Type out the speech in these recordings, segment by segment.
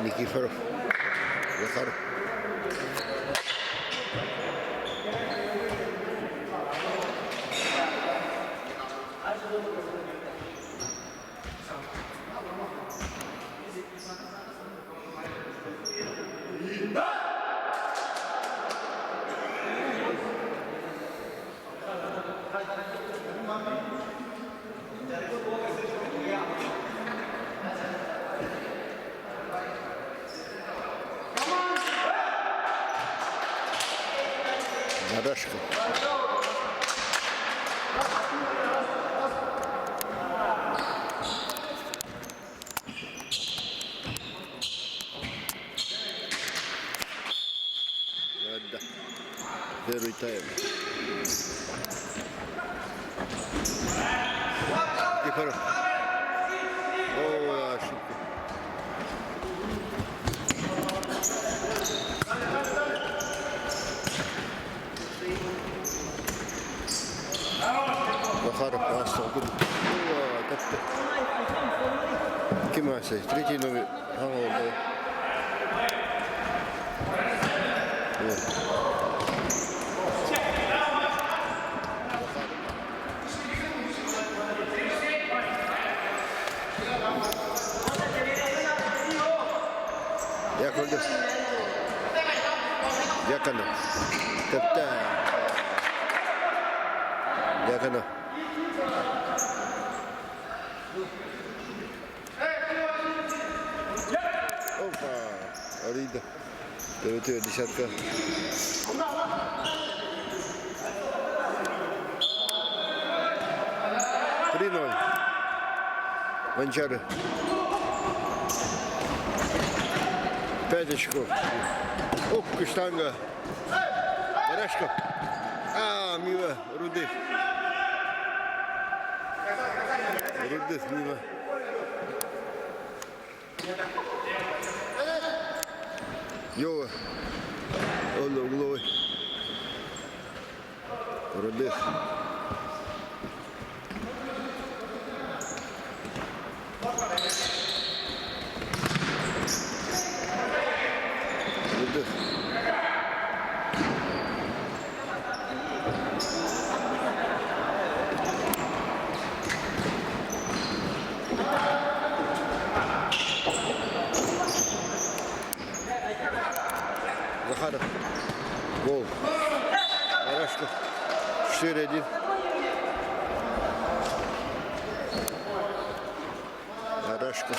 Никифоров Захар. Барашков. Да. Первый тайм. Никифоров. О, ошибка. Захаров аас Ким аасай? Третий номер. Дьяконов. Дьяконов. Тэптэ. Дьяконов. Опа! Арыйда. Төбөтүгэр десятка. 3-0. Манчары. 5 очков. Ух, штанга. Барашков. А, мимо Рудых. Рудых мимо. Йова. Он угловой. Рудых. Рудых. Захаров. Гол. Барашков. 4-1. Барашков.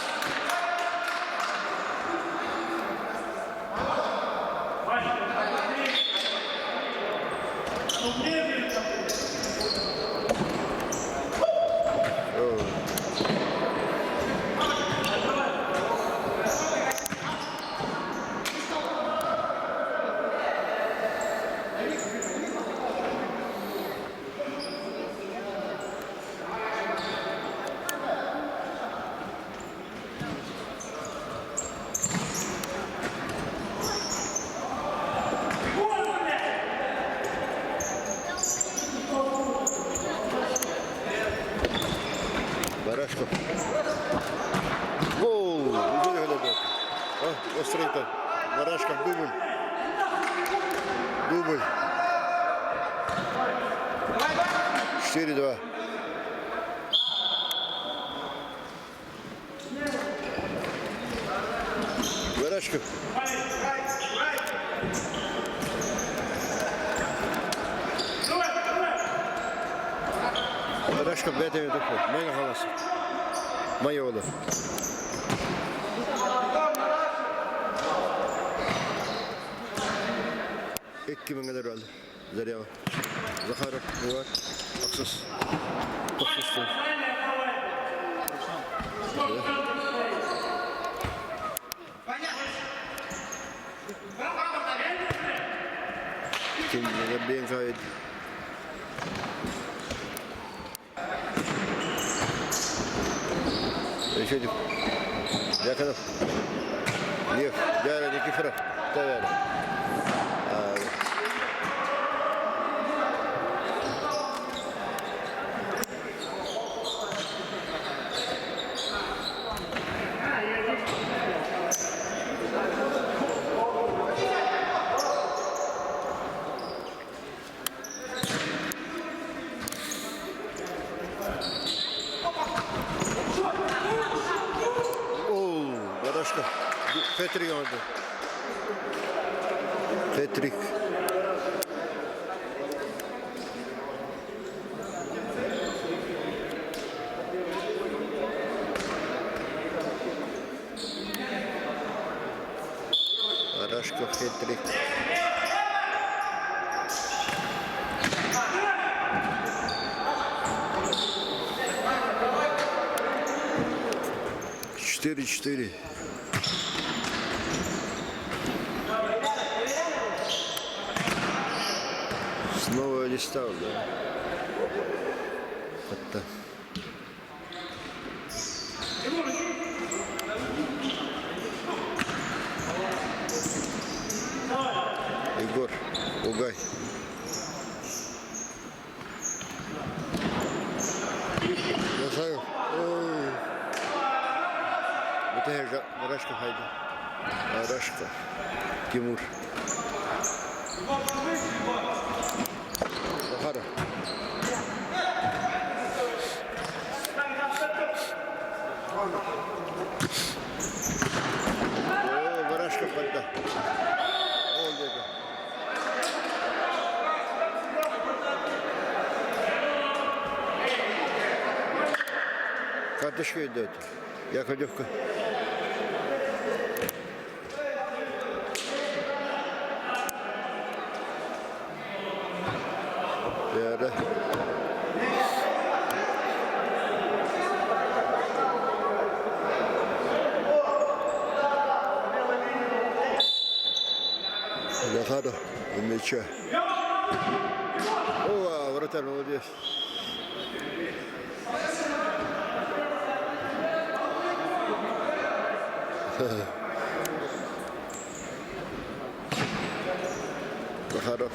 Барашков. Гол! Острый-то. Барашков дубль. Дубль. 4-2. Барашков. Барашков бэйэтэ Мэҥэ Хаҥалас. Майола. Икки мэҥэлэр бааллар. Зарява. Захаров баар. Ахсыс. Тохсус. Чувствую. Ким Еще Яков Лев Дяра Никифоров Тавяра. Оо, Барашка. Петрик оҥордо. Петрик. Барашков Петрик. 4-4. Снова листал, да? Хатта. Егор, угай. Захаров. Ой. Бүтэһик Рашка хайда. Рашка. Тимур. Захаров. Оо, Барашков барда. Ол диэки. Карточка идет. Яковлевка. Бээрэ. Захаров у мяча. О, вратарь молодец. Захаров.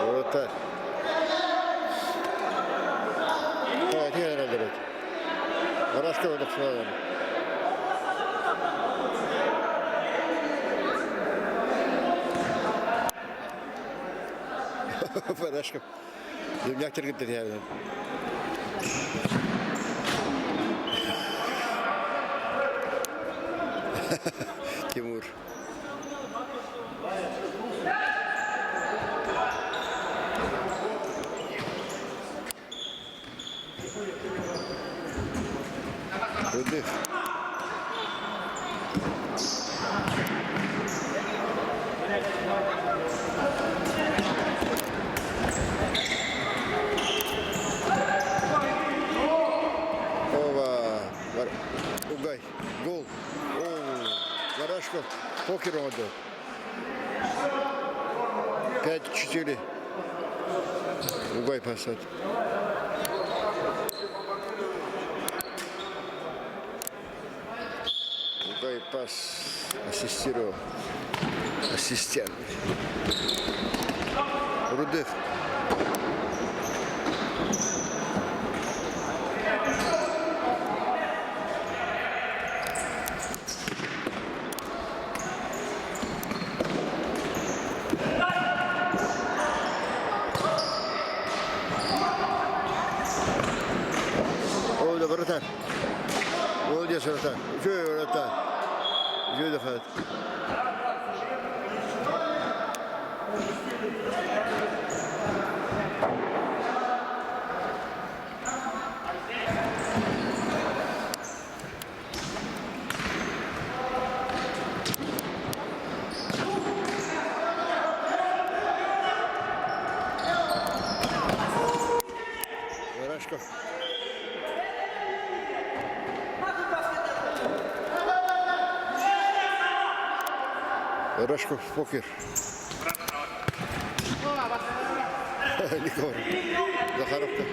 Вратарь. Рашкова тахсалар. Рашков. Земляктер кытта Тимур. Рудых. Ова, Угай, гол. О, Барашков покер оҥордо. 5-4. Угай пасат. Угай пас ассистировал. Ассистент. Рудых. Ол да вратарь. Молодец, вратарь. Үчүгэй вратарь. Үчүгэй да хат. Рожков покер. Николай. Захаровка.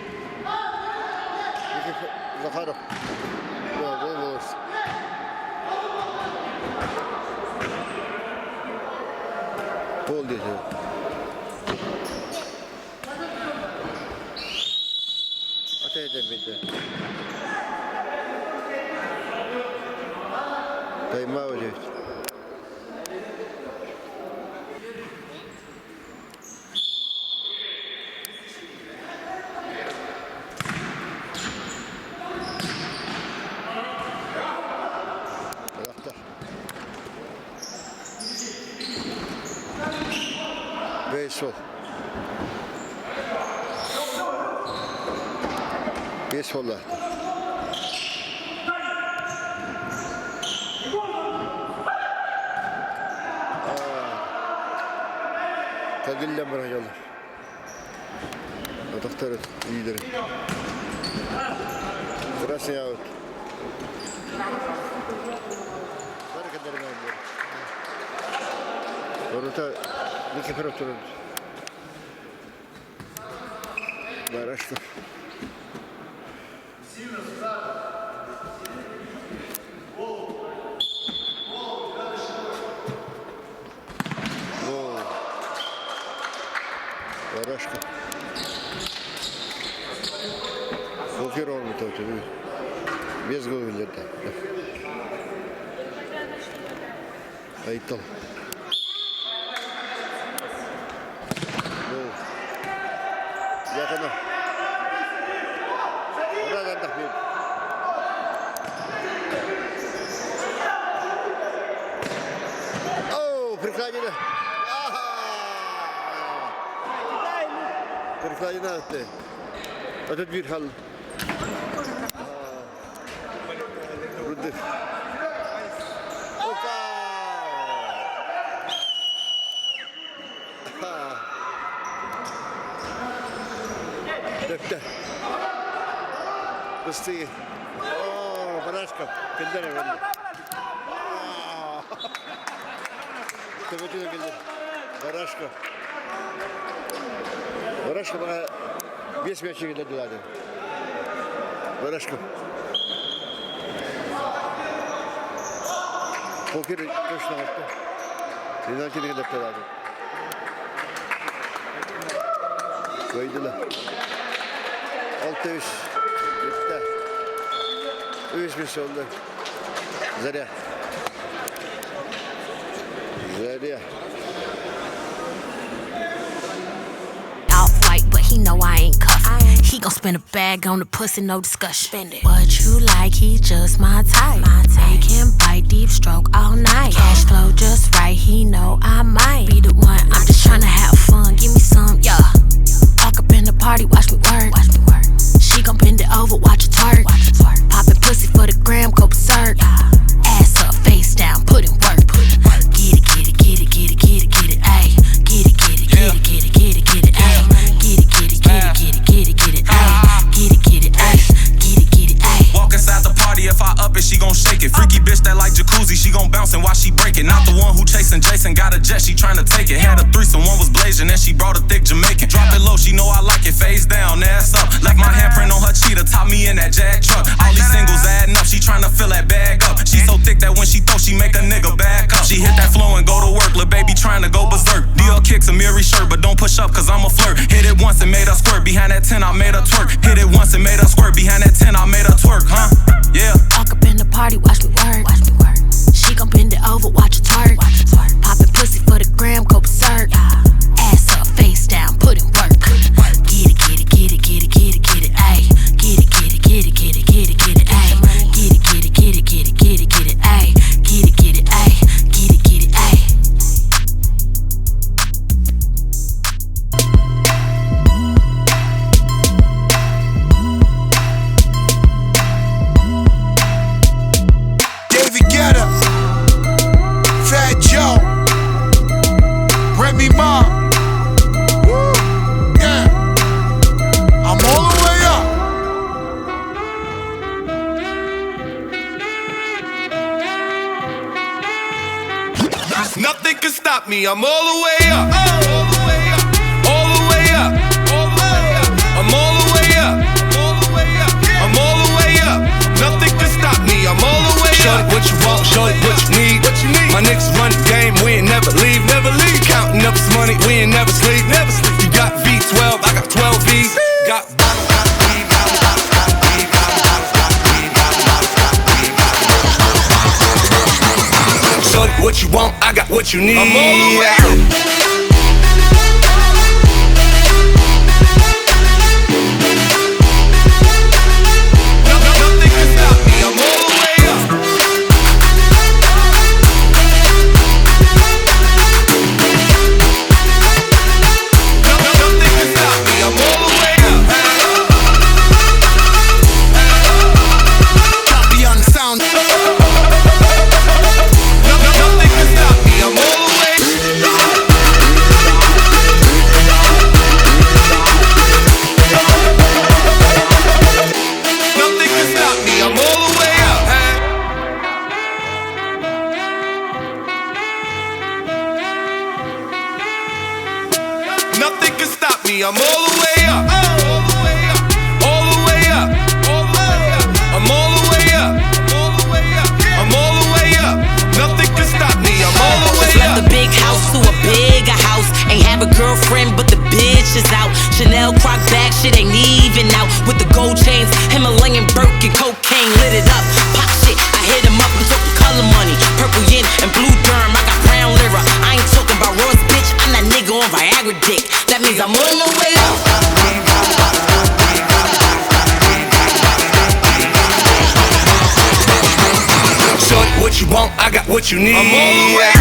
Захаров. Да, голос. Пол десе. Ата Тайм-аут. Бейсбол. Бейсболлаахтар. Кагиллан бырайалар. Атахтары иилери. Красный аут. Ворота Никифоров турар. Барашков. Гол. Барашков. Покер орбута Без гол билерде. Айтал. Гол. Якына. Оу, прикладина. Прикладина атты. Этот bir hal. Рудых. Опа! Дөптө. Быстрее. О, Барашков. Килдер Төбөтүнө келди. Барашков. Барашков мага бес мячик килдерди. Барашков. Покер точно атты. Пенальти килдерди. Кыайдылар. 6-3. Бүттэ. Үс үс oldu. Заря. Заря. Off white, but he know I ain't cuffin'. He gon' spend a bag on the pussy, no discussion. Spend it. What you like, he just my type. My type. Make him bite deep stroke all night. Cash flow just right, he know I might be the one. I'm just tryna have fun, give me some, yeah. Walk up in the party, watch me work. Watch me work. She gon' bend it over, watch her twerk. Watch her twerk. Poppin' pussy for the gram, go berserk. Ass up, face down, put in work. Put in work. Get it, get it, get it, get it, get it, get it, ayy. Get it, get it, get it, get it, get it, get it, ayy. Get it, get it, get it, get it, get it, get it, ayy. Get it, get it, ayy. Get it, get it, ayy. Walk inside the party, if I up it, she gon' shake it. Freaky bitch that like jacuzzi, she gon' bounce and while she break it. Not the one who chasing Jason, got a jet, she tryna take it. Had a threesome, one was blazing, and she brought a thick Jamaican. Drop it low, she know I like it. Face down, ass up. Left my handprint on her cheetah, top me in that Jag truck. All these singles adding up, she tryna fill that bag up. She so thick that when she throw, she make a nigga back up. She hit that flow and go to work, lil' baby tryna go berserk. Deal kicks a Miri shirt, but don't push up cause I'm a flirt. Hit it once and made her squirt. Behind that 10, I made her twerk. Hit it once and made her squirt. Behind that 10, I made her twerk, huh? Yeah. Walk up in the party, watch me work. Watch me work. She gon' bend it over, watch her twerk. Watch her twerk. Poppin' pussy for the gram, go berserk. Ass up, face down, put in work. Get it, get it, get it, get it, get it, get it, ayy. Get it, get it, get it, get it, get it, get it, ayy. Get it, get it, get it, get it, get it, get it, ayy. Get it, get it, ayy. Get it, get it, ayy. David Guetta, Fat Joe, Remy Ma. Woo, yeah. I'm all the way up. Nothing can stop me. I'm all the way up. All the way up. All the way up. I'm all the way up. I'm all the way up. Nothing can stop me. I'm all the way Shorty, up. what you want, shorty, what you need. What you need? My niggas run the game, we ain't never leave. Never leave. Counting up this money, we ain't never sleep. Never sleep. You got V12, I got 12 V's. Got Shorty, what you want, I got what you need. I'm all the way up. Nothing can stop me. I'm all the way up. Nothing can stop me. I'm all the way up. Beyond the sound. Nothing can stop me. I'm all the way. Nothing can stop me. I'm all the way up. Nothing can stop me. I'm all the way up. All the way up. All the way up. I'm all the way up. All the way up. I'm all the way up. Nothing can stop me. I'm all the way Just left up. the big house to a bigger house. Ain't have a girlfriend, but the bitch is out. Chanel croc bag, shit ain't even out. With the gold chains, Himalayan Birkin, cocaine lit it up. Pop shit, I hit 'em up. I'm talking color money, purple yin and blue derm. I got brown lira. I ain't talking about Ross, bitch. I'm that nigga on Viagra dick. That means I'm on the way up. Shorty, what you want, I got what you need. I'm all the way